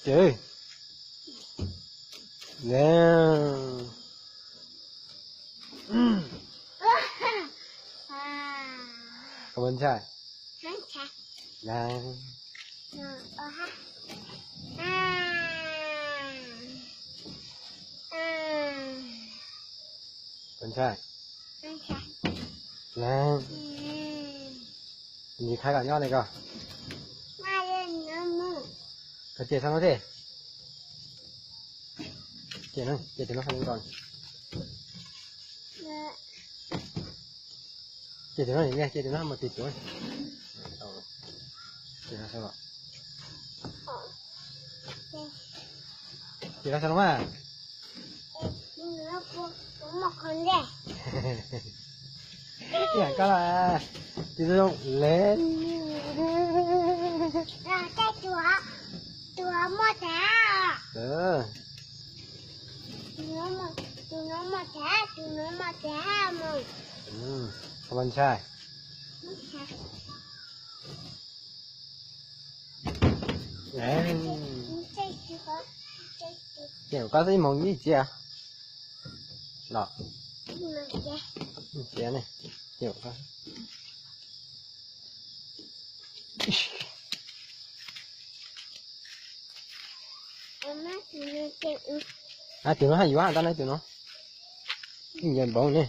Ces, ne, ua ntshai. Ua ntshai. Ua ntshai. Ntshai. Ntshai kom nyob li ko. Koj cia tau no thiab. Cia no, cia tus no hais li ko. Cia tus no, cia tus no mus tis tuav. Cia no xwb los mas. Ib yam koj los tis zoo le. Tus no muaj tes, tus no muaj tes. Tus no muaj tes, tus no muaj tes. Tus no muaj tes. Tus no muaj tes. Tus no muaj tes. Ces koj xwb ib moos ib txiav los. Txiav ne, ces koj. Tus no haj yuav tau ne, tus no. Yeej npaum ne.